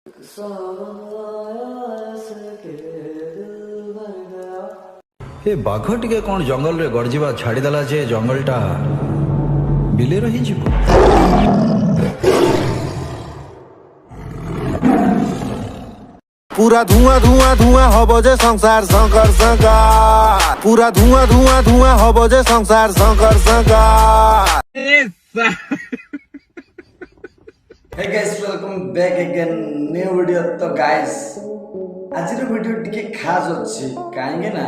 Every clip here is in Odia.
सावन आया ऐसे के दिल भर गया। ଏ ବାଘ ଟିକେ କ'ଣ ଜଙ୍ଗଲରେ ଗର୍ଜିବା ଛାଡ଼ିଦେଲା ଯେ ଜଙ୍ଗଲଟା ବିଲେ ରହିଯିବ? ପୁରା ଧୂଆଁ ଧୂଆଁ ଧୂଆଁ ହବ ଯେ ସଂସାର, ଶଙ୍କର ଶଙ୍କର। ପୁରା ଧୂଆଁ ଧୂଆଁ ଧୂଆଁ ହବ ଯେ ସଂସାର, Shankar Shankar. Hey guys, welcome back again, new video। ତ ଗାଇସ୍, ଆଜିର ଭିଡ଼ିଓ ଟିକେ ଖାସ୍ ଅଛି, କାହିଁକି ନା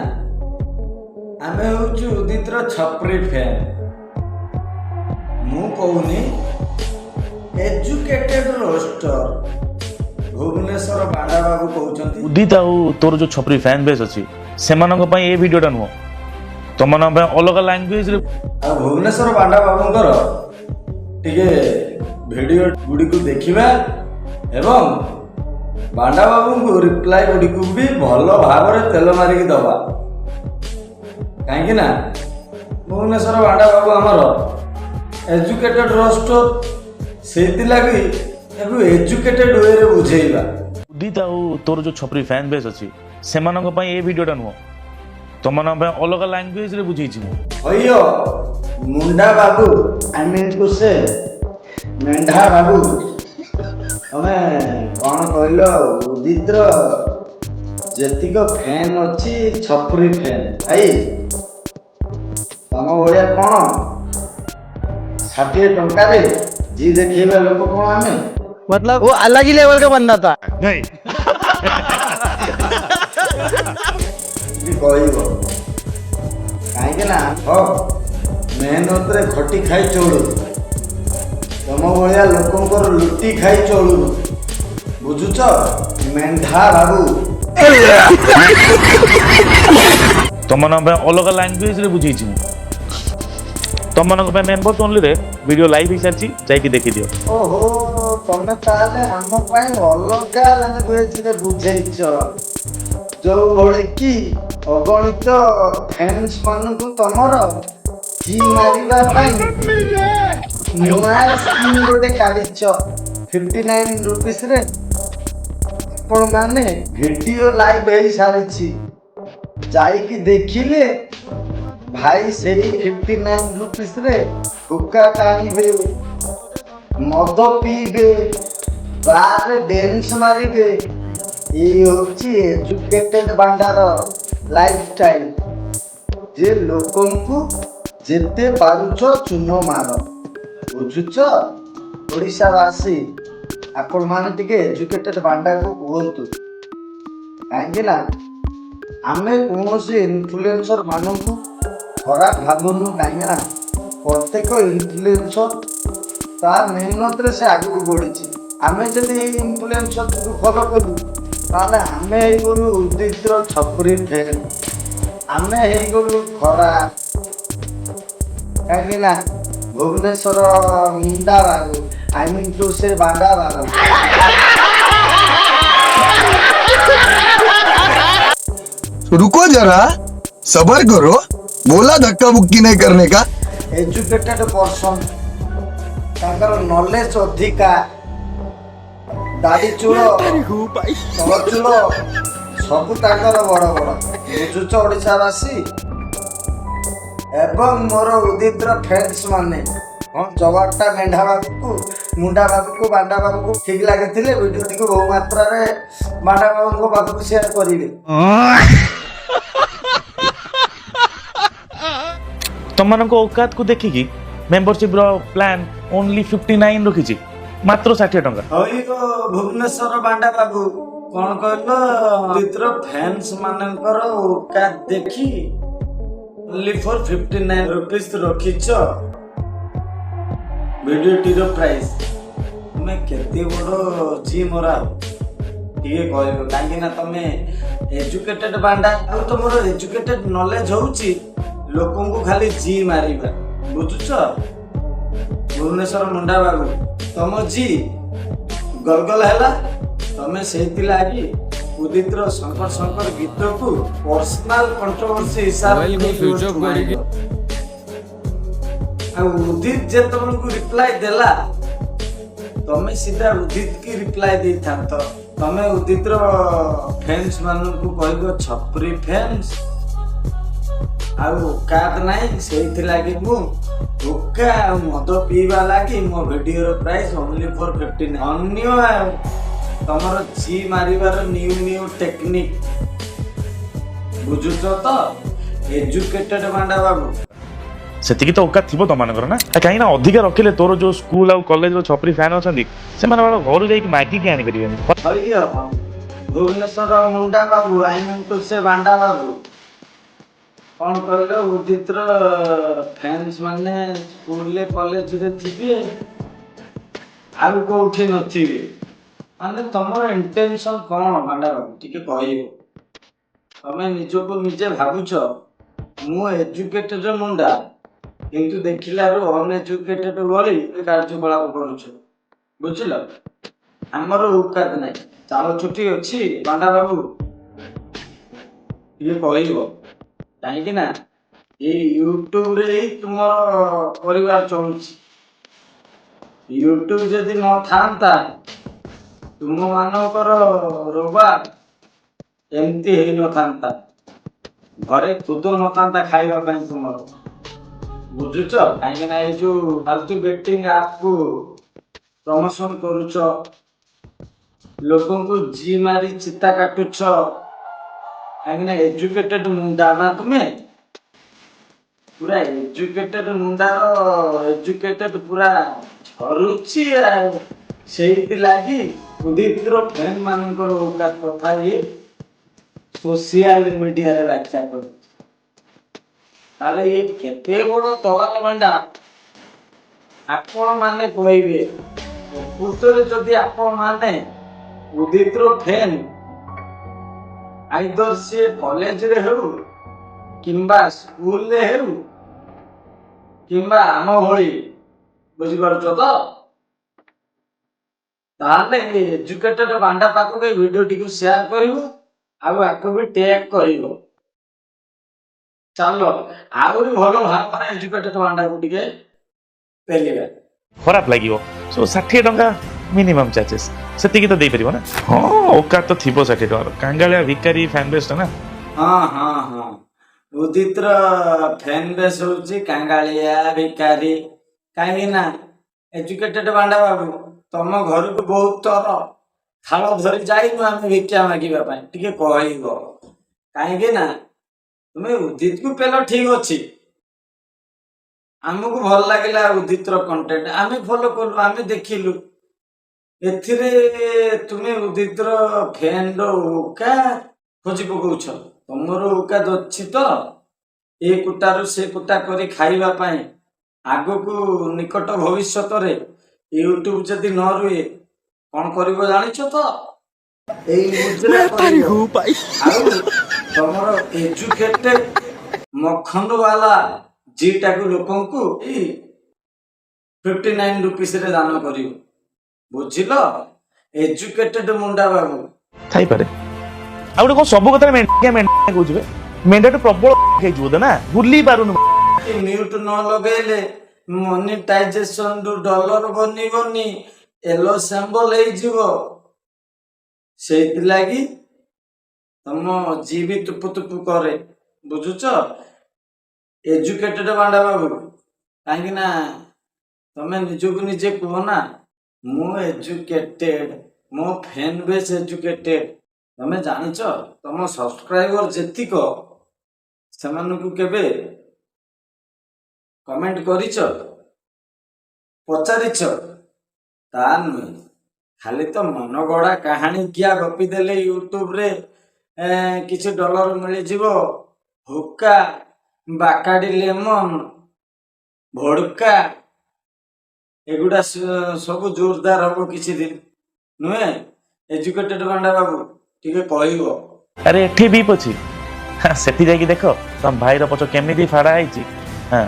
ଆମେ ହେଉଛୁ ଉଦିତର ଛପ୍ରି ଫ୍ୟାନ୍। ମୁଁ କହୁନି, ଏଜୁକେଟେଡ୍ ରୋଷ୍ଟର ଭୁବନେଶ୍ୱର ବାଣ୍ଡା ବାବୁ କହୁଛନ୍ତି। ଉଦିତ ଆଉ ତୋର ଯୋଉ ଛପରି ଫ୍ୟାନ୍ ବେସ୍ ଅଛି, ସେମାନଙ୍କ ପାଇଁ ଏ ଭିଡ଼ିଓଟା ନୁହଁ, ତମମାନଙ୍କ ପାଇଁ ଅଲଗା ଲାଙ୍ଗୁଏଜରେ। ଆଉ ଭୁବନେଶ୍ୱର ବାଣ୍ଡା ବାବୁଙ୍କର ଟିକେ ଭିଡ଼ିଓ ଗୁଡ଼ିକୁ ଦେଖିବା ଏବଂ ବାଣ୍ଡା ବାବୁଙ୍କୁ ରିପ୍ଲାଏ ଗୁଡ଼ିକୁ ବି ଭଲ ଭାବରେ ତେଲ ମାରିକି ଦବା, କାହିଁକି ନା ଭୁବନେଶ୍ୱର ବାଣ୍ଡା ବାବୁ ଆମର ଏଜୁକେଟେଡ୍ ରୋଷ୍ଟର। ସେଇଥିଲାଗି ତାକୁ ଏଜୁକେଟେଡ୍ ୱେରେ ବୁଝେଇବା। ଉଦିତ ଆଉ ତୋର ଯୋଉ ଛପରି ଫ୍ୟାନ୍ ବେସ୍ ଅଛି, ସେମାନଙ୍କ ପାଇଁ ଏ ଭିଡ଼ିଓଟା ନୁହଁ, ତମମାନଙ୍କ ପାଇଁ ଅଲଗା ଲାଙ୍ଗୁଏଜରେ ବୁଝେଇଛି ମୁଁ। ହଇୟ ମୁଣ୍ଡା ବାବୁ, I mean two ସେ ମେଣ୍ଢା ବାବୁ, ତମେ କ'ଣ କହିଲ? ଉଦିତର ଯେତିକ ଫ୍ୟାନ୍ ଅଛି ଛପୁରି ଫ୍ୟାନ୍, ଭାଇ, ତମ ଭଳିଆ କ'ଣ 60 ଟଙ୍କାରେ ଜି ଦେଖେଇବା ଲୋକ କ'ଣ ଆମେ? मतलब वो अलग ही लेवल का बंदा था। ବି କହିବ, କାହିଁକି ନା ହଁ, ମେହନତରେ ଖଟି ଖାଇ ଚଳୁ, ତମ ଭଳିଆ ଲୋକଙ୍କର ଲୁଟି ଖାଇ ଚଳୁନୁ, ବୁଝୁଛ ମେଣ୍ଢା ବାବୁ? ତମମାନଙ୍କ ପାଇଁ ଅଲଗା ଲାଙ୍ଗୁଏଜରେ ବୁଝେଇଛି ମୁଁ। ତମମାନଙ୍କ ପାଇଁ ମେମ୍ବର୍ସ ଓନ୍ଲିରେ ଭିଡ଼ିଓ ଲାଇଭ୍ ହେଇସାରିଛି, ଯାଇକି ଦେଖିଦିଅ। ଓହୋ, ତମେ ତାହେଲେ ଆମ ପାଇଁ ଅଲଗା ଲାଙ୍ଗୁଏଜରେ ବୁଝେଇଛ, ଯୋଉ ଭଳି କି ଅଗଣିତ ଫ୍ୟାନ୍ସ ମାନଙ୍କୁ ତମର ଜି ମାରିବା ପାଇଁ ନୂଆ ସ୍କିମ୍ ଗୋଟେ କାଢିଛ। 59 ରୁପିସରେ ଆପଣମାନେ ଭିଡ଼ିଓ ଲାଇଭ୍ ହେଇସାରିଛି, ଯାଇକି ଦେଖିଲେ ଭାଇ ସେଇ 59 ରୁପିସରେ ହୁକା ଟାଣିବେ, ମଦ ପିଇବେ, ବାରରେ ଡ୍ୟାନ୍ସ ମାରିବେ। ଏଇ ହଉଛି ଏଜୁକେଟେଡ୍ ବାଣ୍ଡାର ଲାଇଫ ଷ୍ଟାଇଲ ଯେ ଲୋକଙ୍କୁ ଯେତେ ପାରୁଛ ଚୂନ ମାର, ବୁଝୁଛ? ଓଡ଼ିଶାବାସୀ, ଆପଣମାନେ ଟିକେ ଏଜୁକେଟେଡ୍ ବାଣ୍ଡାକୁ କୁହନ୍ତୁ, କାହିଁକି ନା ଆମେ କୌଣସି ଇନଫ୍ଲୁଏନ୍ସର ମାନଙ୍କୁ ଖରାପ ଭାବୁନୁ, କାହିଁକି ନା ପ୍ରତ୍ୟେକ ଇନଫ୍ଲୁଏନ୍ସର ତା ମେହନତରେ ସେ ଆଗକୁ ବଢ଼ିଛି। ଆମେ ଯଦି ଏଇ ଇନଫ୍ଲୁଏନ୍ସରକୁ ଫଲୋ କଲୁ, ତାହେଲେ ଆମେ ହେଇଗଲୁ ଉଦିତର ଛପୁରି ଫ୍ୟାନ୍, ଆମେ ହେଇଗଲୁ ଖରାପ। କାହିଁକି ନା ଭୁବନେଶ୍ୱର ମୁଣ୍ଡା ବାବୁ, I mean two ସେ ବାଣ୍ଡା ବାବୁ। रुको जरा, सबर करो, बोला धक्का मुक्की नहीं करने का। ଏଜୁକେଟେଡ୍ ପର୍ସନ୍, ତାଙ୍କର ନଲେଜ ଅଧିକା, ଦାଢ଼ି ଚୂଳ, ତଳ ଚୂଳ ସବୁ ତାଙ୍କର ବଡ଼ ବଡ଼, ବୁଝୁଛ ଓଡ଼ିଶାବାସୀ ଏବଂ ମୋର ଉଦିତର ଫ୍ୟାନ୍ସ ମାନେ? ହଁ, ଜବାବଟା ମେଣ୍ଢା ବାବୁକୁ, ମୁଣ୍ଡା ବାବୁକୁ, ବାଣ୍ଡା ବାବୁକୁ ଠିକ ଲାଗିଥିଲେ ଭିଡ଼ିଓଟିକୁ ବହୁ ମାତ୍ରାରେ ବାଣ୍ଡା ବାବୁଙ୍କ ପାଖକୁ ସେୟାର କରିବେ। ତମମାନଙ୍କ ଔକାତକୁ ଦେଖିକି ମେମ୍ବରସିପ୍ର ପ୍ଲାନ୍ ଓନ୍ଲି 59 ରଖିଛି, ମାତ୍ର 60 ଟଙ୍କା। ହଇ ଭୁବନେଶ୍ୱର ବାଣ୍ଡା ବାବୁ, କଣ କହିଲ? ଉଦିତର ଫ୍ୟାନ୍ସ ମାନଙ୍କର ଔକାତ ଦେଖି ଓନ୍ଲି ଫର୍ 59 ରୁପିସ୍ ରଖିଛ ଭିଡ଼ିଓଟିର ପ୍ରାଇସ୍। ତୁମେ କେତେ ବଡ଼ ଜି ମରା ହବ ଟିକେ କହିବ, କାହିଁକି ନା ତମେ ଏଜୁକେଟେଡ୍ ବାଣ୍ଡା ଆଉ ତମର ଏଜୁକେଟେଡ୍ ନଲେଜ ହଉଛି ଲୋକଙ୍କୁ ଖାଲି ଜି ମାରିବା, ବୁଝୁଛ ଭୁବନେଶ୍ୱର ମୁଣ୍ଡା ବାବୁ? ତମ ଜି ଗଲଗଲ ହେଲା, ତମେ ସେଇଥିଲାଗି ଉଦିତର ଶଙ୍କର ଶଙ୍କର ଗୀତକୁ ପର୍ସନାଲ କଣ୍ଟ୍ରୋଭର୍ସି ହିସାବରେ ନେଇ। ଆଉ ଉଦିତ ଯେତେବେଳକୁ ରିପ୍ଲାଏ ଦେଲା, ତମେ ସିଧା ଉଦିତ କି ରିପ୍ଲାଏ ଦେଇଥାନ୍ତ। ତମେ ଉଦିତର ଫ୍ୟାନ୍ସ ମାନଙ୍କୁ କହିବ ଛପରି ଫ୍ୟାନ୍ସ ଆଉ ଓକାତ ନାହିଁ। ସେଇଥିଲାଗି ମୁଁ ହୁକା ଆଉ ମଦ ପିଇବା ଲାଗି ମୋ ଭିଡିଓର ପ୍ରାଇସ୍ ଓନ୍ଲି ଫର୍ 15। ଅନ୍ୟ ଆଉ ତମର ଜି ମାରିବାର ନ୍ୟୁ ନ୍ୟୁ ଟେକ୍ନିକ୍ ବୁଝୁଛ ତ, ଏଜୁକେଟେଡ ବାଣ୍ଡା ବାବୁ? ସେତିକି ତ ଓକାତ ଥିବ ତମାନଙ୍କର ନା? କାହିଁକି ନା ଅଧିକା ରଖିଲେ ତୋର ଯୋଉ ସ୍କୁଲ ଆଉ କଲେଜର ଛପରି ଫ୍ୟାନ୍ ଅଛନ୍ତି, ସେମାନେ ବାଳ ଘରୁ ଯାଇକି ମାଗିକି ଆଣିପାରିବେନି। ହଇୟ ଭୁବନେଶ୍ୱର ମୁଣ୍ଡା ବାବୁ, I mean two ସେ ବାଣ୍ଡା ବାବୁ, କଣ କହିଲ? ଉଦିତର ଫ୍ୟାନ୍ସ ମାନେ ସ୍କୁଲରେ କଲେଜରେ ଥିବେ, ଆଉ କୋଉଠି ନଥିବେ। ମାନେ ତମର ଇଣ୍ଟେନସନ କଣ ବାଣ୍ଡା ବାବୁ, ଟିକେ କହିବ? ତମେ ନିଜକୁ ନିଜେ ଭାବୁଛ ମୁଁ ଏଜୁକେଟେଡ ମୁଣ୍ଡା, କିନ୍ତୁ ଦେଖିଲାରୁ ଅନଏଜୁକେଟେଡ ଭଳି କାର୍ଯ୍ୟକଳାପ କରୁଛ, ବୁଝିଲ? ଆମର ଔକାତ ନାହିଁ, ଚାଳ ଚୁଟି ଅଛି। ବାଣ୍ଡା ବାବୁ, ଟିକେ କହିବ, କାହିଁକି ନା ଏଇ ୟୁଟ୍ୟୁବରେ ହିଁ ତୁମର ପରିବାର ଚଳୁଛି। ୟୁଟ୍ୟୁବ ଯଦି ନଥାନ୍ତା, ତୁମ ମାନଙ୍କର ରୋବାର ଏମିତି ହେଇନଥାନ୍ତା, ଘରେ ଖୁଦ ନଥାନ୍ତା ଖାଇବା ପାଇଁ ତୁମର, ବୁଝୁଛ? କାହିଁକି ନା ଏଇ ଯୋଉ ଫାଲତୁ ବେଟିଂ ଆପ୍ କୁ ପ୍ରମୋସନ କରୁଛ, ଲୋକଙ୍କୁ ଜି ମାରି ଚିତା କାଟୁଛ। କାହିଁକି ନା ଏଜୁକେଟେଡ ମୁଣ୍ଡା ନା ତୁମେ, ପୁରା ଏଜୁକେଟେଡ ମୁଣ୍ଡାର ଏଜୁକେଟେଡ ପୁରା ଝରୁଛି। ଆଉ ସେଇଥିଲାଗି ଉଦିତର ଫ୍ୟାନ ମାନଙ୍କର ଔକାତ କଥା ଇଏ ସୋସିଆଲ ମିଡିଆରେ ବ୍ୟାଖ୍ୟା କରୁଛି। ତାହେଲେ ଇଏ କେତେ ବଡ ଦଲାଲ ବାଣ୍ଡା, ଆପଣ ମାନେ କହିବେ। ପ୍ରକୃତରେ ଯଦି ଆପଣ ମାନେ ଉଦିତର ଫ୍ୟାନ, ଆଇଦର ସିଏ କଲେଜରେ ହେଉ କିମ୍ବା ସ୍କୁଲରେ ହେଉ କିମ୍ବା ଆମ ଭଳି, ବୁଝିପାରୁଛ ତ? ତାହେଲେ ଏଜୁକେଟେଡ ବାଣ୍ଡା ପାଖକୁ ଏଇ ଭିଡିଓଟିକୁ ସେୟାର କରିବ ଆଉ ଆକୁ ବି ଟ୍ୟାଗ କରିବ। ଚାଲ, ଆହୁରି ଭଲ ଭାବରେ ଏଜୁକେଟେଡ ବାଣ୍ଡାକୁ ଟିକେ ପେଲିବା। ଖରାପ ଲାଗିବ। ସୋ 60 ଟଙ୍କା ମିନିମମ୍ ଚାର୍ଜେସ୍, ସେତିକି ତ ଦେଇପାରିବ ନା? ହଁ, ଓକାତ ତ ଥିବ 60 ଟଙ୍କାର। କାଙ୍ଗାଳିଆ ଭିକାରୀ ଫ୍ୟାନ୍ ବେସ୍ଟା ନା। ହଁ, ଉଦିତର ଫ୍ୟାନ ବେସ୍ ହଉଛି କାଙ୍ଗାଳିଆ ଭିକାରୀ। କାହିଁକି ନା ଏଜୁକେଟେଡ ବାଣ୍ଡା ବାବୁ, ତମ ଘରକୁ ବହୁତ ଥର ଥାଳ ଧରି ଯାଇନୁ ଆମେ ଭିକ୍ଷା ମାଗିବା ପାଇଁ, ଟିକେ କହିବ। କାହିଁକି ନା ତୁମେ ଉଦିତକୁ ପେଲ, ଠିକ ଅଛି, ଆମକୁ ଭଲ ଲାଗିଲା ଉଦିତର କଣ୍ଟେଣ୍ଟ, ଆମେ ଫଲୋ କଲୁ, ଆମେ ଦେଖିଲୁ। ଏଥିରେ ତୁମେ ଉଦିତର ଫ୍ୟାନ ର ଓକାତ ଖୋଜି ପକଉଛ। ତମର ଔକାତ ଅଛି ତ ଏ କୁଟାରୁ ସେ କୁଟା କରି ଖାଇବା ପାଇଁ? ଆଗକୁ ନିକଟ ଭବିଷ୍ୟତରେ ୟୁଟ୍ୟୁବ ଯଦି ନ ରୁହେ, କଣ କରିବ ଜାଣିଛ ତ? ଏଇ ମୁଦ୍ରା କରିବ ଆଉ ତମର ଏଜୁକେଟେଡ ମଖନ ବାଲା ଜିଟାକୁ ଲୋକଙ୍କୁ 59 ରୁପିସରେ ଦାନ କରିବ, ବୁଝିଲ, ଏଜୁକେଟେଡ ମୁଣ୍ଡା ବାବୁ? ଥାଇପାରେ। ଆଉ ଗୋଟେ କଣ ସବୁ କଥାରେ ମେଣ୍ଢା ମେଣ୍ଢା କହୁଛୁ ବେ? ମେଣ୍ଢାଠୁ ପ୍ରବଳ ହେଇଯିବ ବୋଧେ ନା, ଭୁଲି ପାରୁନୁ। ମ୍ୟୁଟ ନ ଲଗେଇଲେ ମନିଟାଇଜେସନ ରୁ ଡଲର ବନିବନି, ୟେଲୋ ସିମ୍ବଲ ହେଇଯିବ। ସେଇଥିଲାଗି ତମ ଜି ବି ତୁପୁ ତୁପୁ କରେ, ବୁଝୁଛ, ଏଜୁକେଟେଡ ବାଣ୍ଡା ବାବୁ? କାହିଁକି ନା ତମେ ନିଜକୁ ନିଜେ କୁହ ନା ମୁଁ ଏଜୁକେଟେଡ, ମୋ ଫ୍ୟାନ ବେସ୍ ଏଜୁକେଟେଡ। ତମେ ଜାଣିଛ, ତମ ସବସ୍କ୍ରାଇବର ଯେତିକ, ସେମାନଙ୍କୁ କେବେ କମେଣ୍ଟ କରିଛ, ପଚାରିଛ? ତା ନୁହେଁ, ଖାଲି ତ ମନଗଢା କାହାଣୀ କିଆ ଗପି ଦେଲେ ୟୁଟ୍ୟୁବରେ କିଛି ଡଲର ମିଳିଯିବ। ହୁକା, ବାକାଡି ଲେମନ, ଭୋଡକା, ଏଗୁଡା ସବୁ ଜୋରଦାର ହବ କିଛି ଦିନ, ନୁହେଁ? ଏଜୁକେଟେଡ ବାଣ୍ଡା ବାବୁ, ଟିକେ କହିବ। ଆରେ ଏଠି ବିପ୍ ଅଛି। ହଁ, ସେଠି ଯାଇକି ଦେଖ ତମ ଭାଇର ପଛ କେମିତି ଫାଡା ହେଇଛି। ହଁ,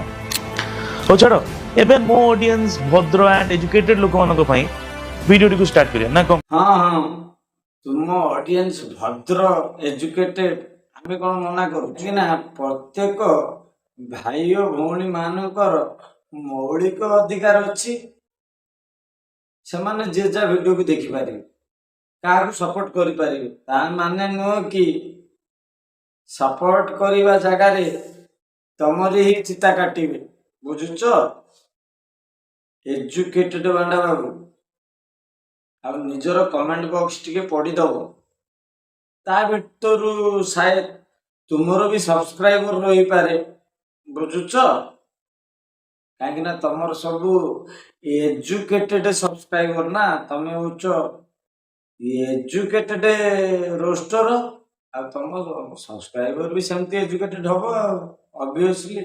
ହଉ ଛାଡ। ଏବେ ମୋ ଅଡିଏନ୍ସ ଭଦ୍ର ଆଣ୍ଡ ଏଜୁକେଟେଡ ଲୋକମାନଙ୍କ ପାଇଁ ଭିଡିଓଟିକୁ ଷ୍ଟାର୍ଟ କରିବା ନା କଣ? ହଁ, ତୁମ ଅଡିଏନ୍ସ ଭଦ୍ର ଏଜୁକେଟେଡ, ଆମେ କଣ ମନା କରୁଛୁ ନା? ପ୍ରତ୍ୟେକ ଭାଇ ଓ ଭଉଣୀ ମାନଙ୍କର ମୌଳିକ ଅଧିକାର ଅଛି, ସେମାନେ ଯେ ଯାହା ଭିଡିଓକୁ ଦେଖିପାରିବେ। କାହାକୁ ସପୋର୍ଟ କରିପାରିବେ। ତା ମାନେ ନୁହଁ କି ସପୋର୍ଟ କରିବା ଜାଗାରେ ତମରି ହିଁ ଚିତା କାଟିବେ। ବୁଝୁଛ, ଏଜୁକେଟେଡ ବାଣ୍ଡା ବାବୁ? ଆଉ ନିଜର କମେଣ୍ଟ ବକ୍ସ ଟିକେ ପଢିଦବ। ତା ଭିତରୁ ସାୟଦ ତୁମର ବି ସବସ୍କ୍ରାଇବର ରହିପାରେ। ବୁଝୁଛ? କାହିଁକି ନା ତମର ସବୁ ଏଜୁକେଟେଡ ସବସ୍କ୍ରାଇବର ନା। ତମେ ହଉଛ ଏଜୁକେଟେଡ ରୋଷ୍ଟର, ଆଉ ତମ ସବସ୍କ୍ରାଇବର ବି ସେମିତି ଏଜୁକେଟେଡ ହବ ଆଉ ଅବଭିୟସଲି।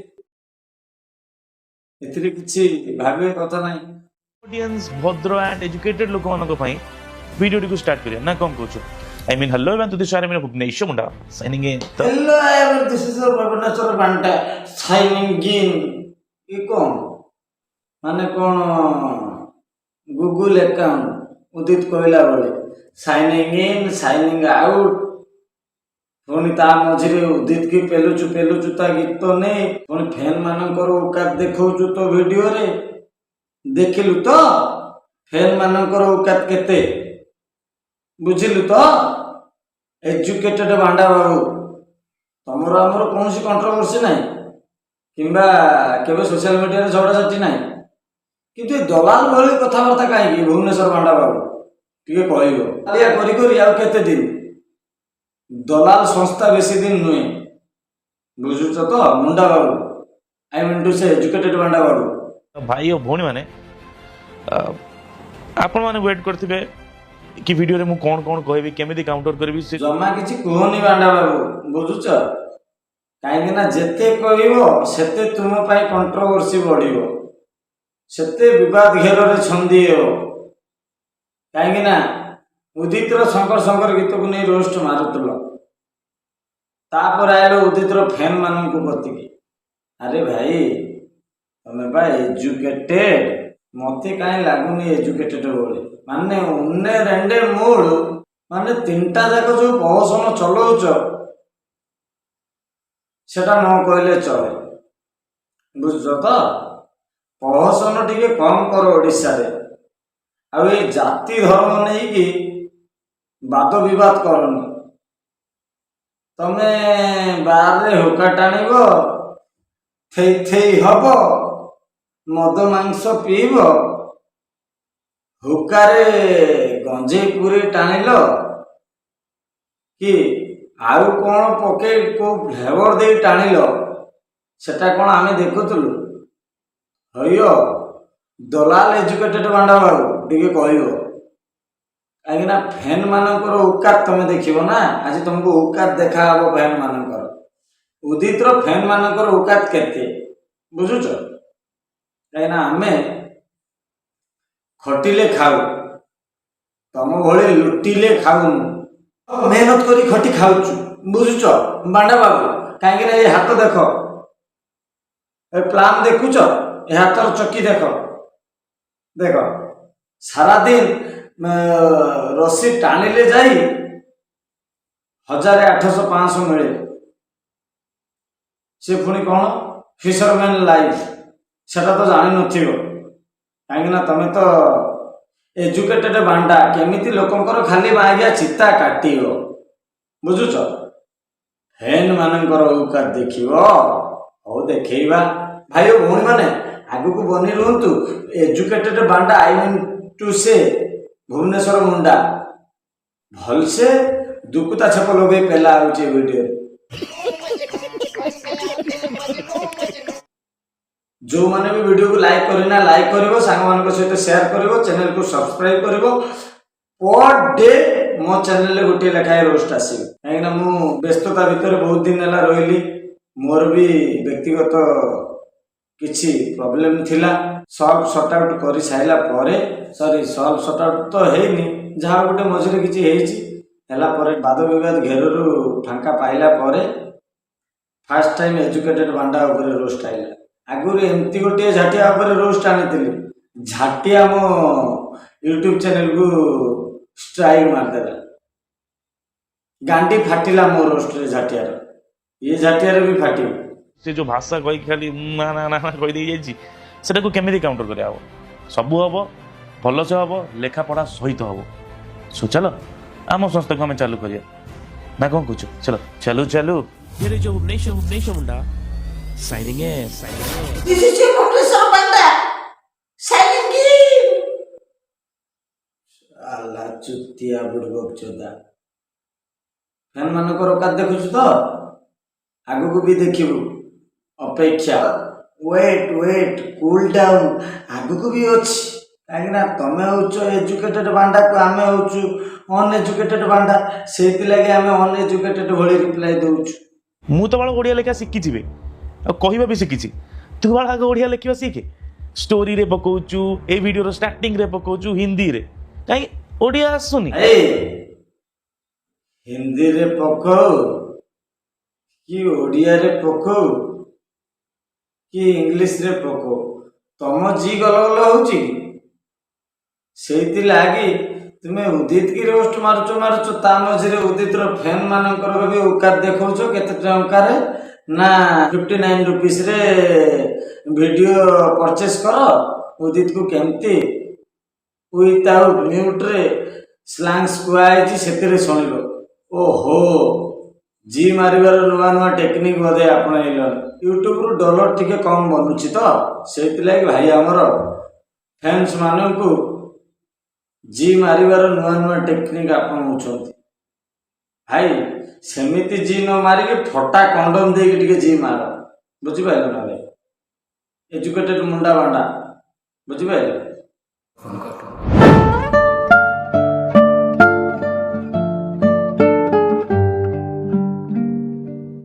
ଏଥିରେ କିଛି ଭାବିବା କଥା ନାହିଁ। ଅଡିଏନ୍ସ ଭଦ୍ର ଆଣ୍ଡ ଏଜୁକେଟେଡ୍ ଲୋକମାନଙ୍କ ପାଇଁ ଭିଡ଼ିଓଟିକୁ ଷ୍ଟାର୍ଟ କରିବା ନା କ'ଣ କହୁଛ? I mean, hello everyone, this is Bhubaneswar Munda signing in ତ। Hello, this is Bhubaneswar Banda signing in. ଏ କ'ଣ ମାନେ କ'ଣ ଗୁଗୁଲ ଆକାଉଣ୍ଟ ଉଦିତ କହିଲା ଭଳି ସାଇନିଂ ଇନ୍, ସାଇନିଂ ଆଉଟ୍? ପୁଣି ତା ମଝିରେ ଉଦିତ କି ପେଲୁଚୁ ପେଲୁଚୁ ତା ଗୀତ ନେଇ ପୁଣି ଫ୍ୟାନ୍ ମାନଙ୍କର ଔକାତ ଦେଖଉଛୁ ତୋ ଭିଡିଓରେ। ଦେଖିଲୁ ତ ଫ୍ୟାନ୍ ମାନଙ୍କର ଔକାତ କେତେ? ବୁଝିଲୁ ତ, ଏଜୁକେଟେଡ ବାଣ୍ଡା ବାବୁ? ତମର ଆମର କୌଣସି କଣ୍ଟ୍ରୋଭର୍ସି ନାହିଁ କିମ୍ବା କେବେ ସୋସିଆଲ ମିଡିଆରେ ଝଗଡ଼ାଝାଟି ନାହିଁ, କିନ୍ତୁ ଏ ଦଲାଲ ଭଳି କଥାବାର୍ତ୍ତା କାହିଁକି, ଭୁବନେଶ୍ୱର ବାଣ୍ଡା ବାବୁ? ଟିକେ କହିବ। ଦଲାଲିଆ କରି କରି ଆଉ କେତେ ଦିନ? ଦଲାଲ ସଂସ୍ଥା ବେଶୀ ଦିନ ନୁହେଁ। ବୁଝୁଛ ତ, ମୁଣ୍ଡା ବାବୁ? I mean to say educated ବାଣ୍ଡା ବାବୁ। ଭାଇ ଓ ଭଉଣୀମାନେ, ଆପଣମାନେ ୱେଟ୍ କରିଥିବେ କି ଭିଡ଼ିଓରେ ମୁଁ କ'ଣ କ'ଣ କହିବି, କେମିତି କାଉଣ୍ଟର କରିବି ସେ। ଜମା କିଛି କୁହନି ବାଣ୍ଡା ବାବୁ, ବୁଝୁଛ? କାହିଁକି ନା ଯେତେ କହିବ ସେତେ ତୁମ ପାଇଁ କଣ୍ଟ୍ରୋଭର୍ସି ବଢିବ, ସେତେ ବିବାଦ ଘେରରେ ଛନ୍ଦି ହେବ। କାହିଁକି ନା ଉଦିତର ଶଙ୍କର ଶଙ୍କର ଗୀତକୁ ନେଇ ରୋଷ୍ଟ ମାରୁଥିଲ, ତାପରେ ଆଇଲ ଉଦିତର ଫ୍ୟାନ୍ ମାନଙ୍କୁ କତିକି। ଆରେ ଭାଇ, ତମେ ବା ଏଜୁକେଟେଡ। ମତେ କାହିଁ ଲାଗୁନି ଏଜୁକେଟେଡ ଭଳି। ମାନେ ଉନେ ରେଣ୍ଡେ మూడు, ମାନେ ତିନିଟା ଯାକ ଯୋଉ ପ୍ରହସନ ଚଲଉଛ, ସେଟା ନ କହିଲେ ଚଳେ। ବୁଝୁଛ ତ? ପ୍ରହସନ ଟିକେ କମ କର ଓଡ଼ିଶାରେ, ଆଉ ଏଇ ଜାତି ଧର୍ମ ନେଇକି ବାଦ ବିବାଦ କରନି। ତମେ ବାରରେ ହୁକା ଟାଣିବ, ଥେଇ ଥେଇ ହବ, ମଦ ମାଂସ ପିଇବ, ହୁକାରେ ଗଞ୍ଜେଇ ପୁରେଇ ଟାଣିଲ କି ଆଉ କ'ଣ ପକେଇ କୋଉ ଫ୍ଲେଭର ଦେଇ ଟାଣିଲ, ସେଟା କ'ଣ ଆମେ ଦେଖୁଥିଲୁ? ହଇଓ ଦଲାଲ ଏଜୁକେଟେଡ ବାଣ୍ଡା ବାବୁ, ଟିକେ କହିବ। କାହିଁକି ନା ଫ୍ୟାନ୍ ମାନଙ୍କର ଔକାତ ତମେ ଦେଖିବ ନା। ଆଜି ତମକୁ ଔକାତ ଦେଖାହବ ଫ୍ୟାନ୍ ମାନଙ୍କର, ଉଦିତର ଫ୍ୟାନ୍ ମାନଙ୍କର ଔକାତ କେତେ। ବୁଝୁଛ? କାହିଁକି ନା ଆମେ ଖଟିଲେ ଖାଉ, ତମ ଭଳି ଲୁଟିଲେ ଖାଉନୁ। ମେହନତ କରି ଖଟି ଖାଉଛୁ। ବୁଝୁଛ ବାଣ୍ଡା ବାବୁ? କାହିଁକି ନା ଏ ହାତ ଦେଖ, ଏ ପ୍ଲାନ୍ ଦେଖୁଛ, ଏ ହାତର ଚକି ଦେଖ ଦେଖ। ସାରାଦିନ ରସି ଟାଣିଲେ ଯାଇ 1000, 800, 500 ମିଳେ। ସେ ପୁଣି କ'ଣ ଫିସରମ୍ୟାନ ଲାଇଫ, ସେଟା ତ ଜାଣିନଥିବ। କାହିଁକି ନା ତମେ ତ ଏଜୁକେଟେଡ ବାଣ୍ଡା, କେମିତି ଲୋକଙ୍କର ଖାଲି ମାଗିଆ ଚିତା କାଟିବ। ବୁଝୁଛ? ଫ୍ୟାନ୍ ମାନଙ୍କର ଔକାତ ଦେଖିବ। ହଉ, ଦେଖେଇବା। ଭାଇ ଓ ଭଉଣୀମାନେ, ଆଗକୁ ବନି ରୁହନ୍ତୁ। Educated Banda, I mean to say Bhubaneswar Munda, ଭଲସେ ଦୁକୁତା ଛେପ ଲଗେଇ ପେଲା ହଉଛି ଏ ଭିଡିଓରେ। ଯୋଉମାନେ ବି ଭିଡିଓକୁ ଲାଇକ୍ କରିନା, ଲାଇକ୍ କରିବ, ସାଙ୍ଗମାନଙ୍କ ସହିତ ସେୟାର କରିବ, ଚ୍ୟାନେଲକୁ ସବସ୍କ୍ରାଇବ କରିବ। ପର ଡେ ମୋ ଚ୍ୟାନେଲରେ ଗୋଟିଏ ଲେଖାଏଁ ରୋଷ୍ଟ ଆସିବ। କାହିଁକିନା ମୁଁ ବ୍ୟସ୍ତତା ଭିତରେ ବହୁତ ଦିନ ହେଲା ରହିଲି। ମୋର ବି ବ୍ୟକ୍ତିଗତ କିଛି ପ୍ରୋବ୍ଲେମ ଥିଲା। ସଲ୍ଭ ସର୍ଟ ଆଉଟ୍ କରି ସାରିଲା ପରେ, ସରି, ସଲ୍ଭ ସର୍ଟ ଆଉଟ୍ ତ ହେଇନି, ଯାହା ଗୋଟେ ମଝିରେ କିଛି ହେଇଛି, ହେଲା ପରେ ବାଦ ବିବାଦ ଘେରରୁ ଫାଙ୍କା ପାଇଲା ପରେ ଫାର୍ଷ୍ଟ ଟାଇମ୍ ଏଜୁକେଟେଡ ବାଣ୍ଡା ଉପରେ ରୋଷ୍ଟ ଆଇଲା। ଆଗରୁ ଏମିତି ଗୋଟିଏ ଝାଟିଆ ଉପରେ ରୋଷ୍ଟ ଆଣିଥିଲି, ଝାଟିଆ ମୋ ୟୁଟ୍ୟୁବ ଚ୍ୟାନେଲକୁ ଷ୍ଟ୍ରାଇକ୍ ମାରିଦେଲା। ଗାଣ୍ଡି ଫାଟିଲା ମୋ ରୋଷ୍ଟରେ ଝାଟିଆର, ଇଏ ଝାଟିଆରେ ବି ଫାଟିବ। ସେ ଯୋଉ ଭାଷା କହିକି ଖାଲି ନା ନା ନା ନା କହିଦେଇ ଯାଇଛି, ସେଟାକୁ କେମିତି କାଉଣ୍ଟର କରିବା ହବ? ସବୁ ହବ, ଭଲସେ ହବ, ଲେଖାପଢ଼ା ସହିତ ହବ। ସୋ ଚାଲ ଆମ ସଂସ୍ଥାକୁ ଆମେ ଚାଲୁ କରିବା ନା କଣ କହୁଛ? ଚलो ଚାଲୁ ଚାଲୁ। Signing in. This is your Bhubaneswar Panda signing in. ଆଲା ଚୁତିଆ ବୁଡବକ ଚୋଦା, ଫ୍ୟାନ୍ ମାନଙ୍କର ଔକାତ ଦେଖୁଛୁ ତ? ଆଗକୁ ବି ଦେଖିବୁ। ଅପେକ୍ଷା, ୱେଟ୍ ୱେଟ୍, କୁଲ୍ ଡାଉନ୍। ଆଗକୁ ବି ଅଛି, କାହିଁକି ନା ତମେ ହଉଛ ଏଜୁକେଟେଡ୍ ବାଣ୍ଡାକୁ ଆମେ ହଉଛୁ ଅନଏଜୁକେଟେଡ୍ ବାଣ୍ଡା। ସେଇଥିଲାଗି ଆମେ ଅନଏଜୁକେଟେଡ୍ ଭଳି ରିପ୍ଲାଏ ଦଉଛୁ। ମୁଁ ତ ବାଳ ଓଡ଼ିଆ ଲେଖା ଶିଖିଛି ବେ, ଆଉ କହିବା ବି ଶିଖିଛି। ତୁ ବାଳ ଆଗ ଓଡ଼ିଆ ଲେଖିବା ଶିଖେ। ଷ୍ଟୋରିରେ ପକଉଛୁ, ଏଇ ଭିଡ଼ିଓର ଷ୍ଟାର୍ଟିଂରେ ପକଉଛୁ ହିନ୍ଦୀରେ, କାହିଁକି ଓଡ଼ିଆ ଆସୁନି? ଏଇ ହିନ୍ଦୀରେ ପକଉ କି ଓଡ଼ିଆରେ ପକଉ କି ଇଂଲିଶରେ ପକଉ, ତମ ଜି ଗଲ ଗଲ ହଉଛି କି? ସେଇଥିଲାଗି ତୁମେ ଉଦିତ କି ରୋଷ୍ଟ ମାରୁଛ ମାରୁଛ, ତା ମଝିରେ ଉଦିତର ଫ୍ୟାନ୍ ମାନଙ୍କର ବି ଔକାତ ଦେଖାଉଛ। କେତେ ଟଙ୍କାରେ ନା 59 ରୁପିସରେ ଭିଡ଼ିଓ ପରଚେସ୍ କର, ଉଦିତକୁ କେମିତି ୱିଥାଉଟ୍ ମ୍ୟୁଟ୍ରେ ସ୍ଲାଙ୍ଗସ୍ କୁହାହେଇଛି ସେଥିରେ ଶୁଣିବ। ଓହୋ, ଜି ମାରିବାର ନୂଆ ନୂଆ ଟେକ୍ନିକ୍ ବୋଧେ ଆପଣେଇଲଣି। ୟୁଟ୍ୟୁବରୁ ଡଲର ଟିକେ କମ୍ ବନୁଛି ତ, ସେଇଥିଲାଗି ଭାଇ ଆମର ଫ୍ୟାନ୍ସ ମାନଙ୍କୁ ଜି ମାରିବାର ନୂଆ ନୂଆ ଟେକ୍ନିକ୍ ଆପଣଉଛନ୍ତି। ଭାଇ, ସେମିତି ଜି ନ ମାରିକି ଫଟା କଣ୍ଡମ ଦେଇକି ଟିକେ ଜି ମାର, ବୁଝିପାରିଲ ନା ଭାଇ? ଏଜୁକେଟେଡ୍ ମୁଣ୍ଡା ବାଣ୍ଡା, ବୁଝିପାରିଲ? ଫୋନ କର।